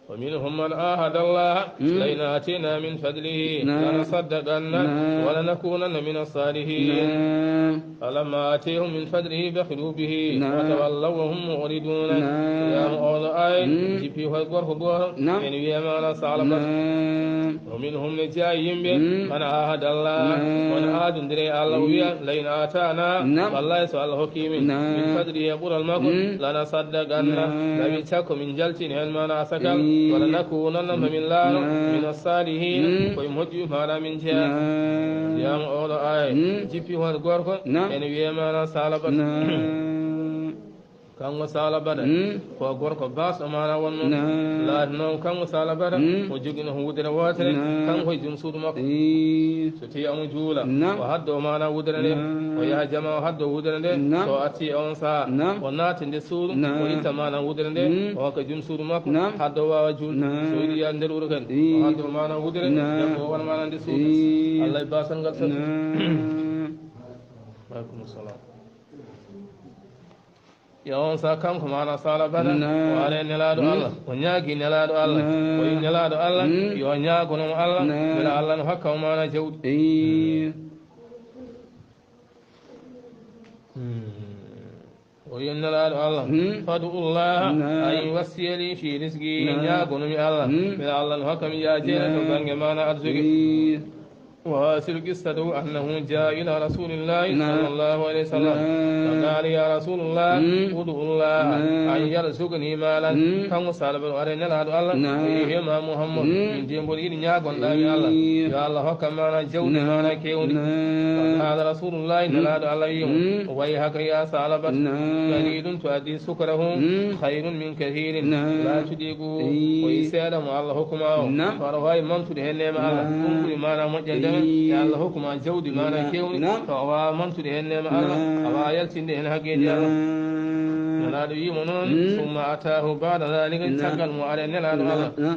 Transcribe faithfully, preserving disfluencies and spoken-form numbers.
ومنهم من عاهد الله لئن آتينا من فضله لنصدقن ولنكونن من الصالحين. فلما آتيهم من فضله بخلوا به وتولوا وهم معرضون. Yaa mo oɗo aaya, jippi hoy gorko gooto, en wiya maana Salabata. ومنهم, ne jeyaa yimɓe, من عاهد الله, on aadondiri e Allah, o wiya, لئن آتانا, wallahi so Allah hokki min, من فضله, e ɓural makko, لنصدقن, tawi cakko min jaltin heen maana asakal, ولنكونن, ma min laaro, من الصالحين, ko e moƴƴuɓe maana min jeyaa. Yaa mo oɗo aaya, jippi hoto gorko, ene wiye maana Salabata. Kanko Salabata, ko gorko baasɗo maana wonno. Laatinoo kanko Salabata, o jogino ko wudere wootere, kanko e jom suudu makko. So tawi omo juula, o haddo maana wudere nde, o yaha jama o haddo wudere nde, so o arti e on saha, o naata nde suudu, o itta maana wudere nde, o hokka jom suudu makko, haddo waawa juulde. So yiɗi yaade nder wuro kadi, o haddo maana wudere, debbo o wona maana nde suudu. Allah e baasal ngal sabu. Waaleykum salaam. Yo on saha kanko maana Salabata, o ari e Nelaaɗo Allah, o ñaagi Nelaaɗo Allah, o yi Nelaaɗo Allah, yo ñaagono mo Allah, mbela Allah no hokka mo maana jawdi. O yi Nelaaɗo Allah, فادعوا الله أن يوسع لي في رزقي, ñaagono mi Allah, mbela Allah no hokka mi yaajere to bannge maana arsuki. وحاصل قصته أنه جاء إلى رسول الله صلى الله عليه وسلم فقال: يا رسول الله، ادع الله أن يرزقني مالا. Kanko Salabata o ari e Nelaaɗo Allah, o yi hema Muhammad, min de mboɗo yiɗi ñaagonɗaa mi Allah, yo Allah hokka maana jawdi maana keewndi. فقال رسول الله, Nelaaɗo Allah wi mo: ويحك يا ثعلبة، قليل تؤتي شكره خير من كثير لا تطيقه. O yi seeɗa mo Allah hokku ma o, to aɗa waawi mantude heen neema Allah, ɗum ɓuri maana moƴƴande ma. Yo Allah hokku ma jawdi maana keewndi, to a waawa mantude heen neema Allah, a waawa yaltinde heen haqeeji Allah. Nelaaɗo wi mo noon, ثم أتاه بعد ذلك, caggal mo ari e Nelaaɗo Allah,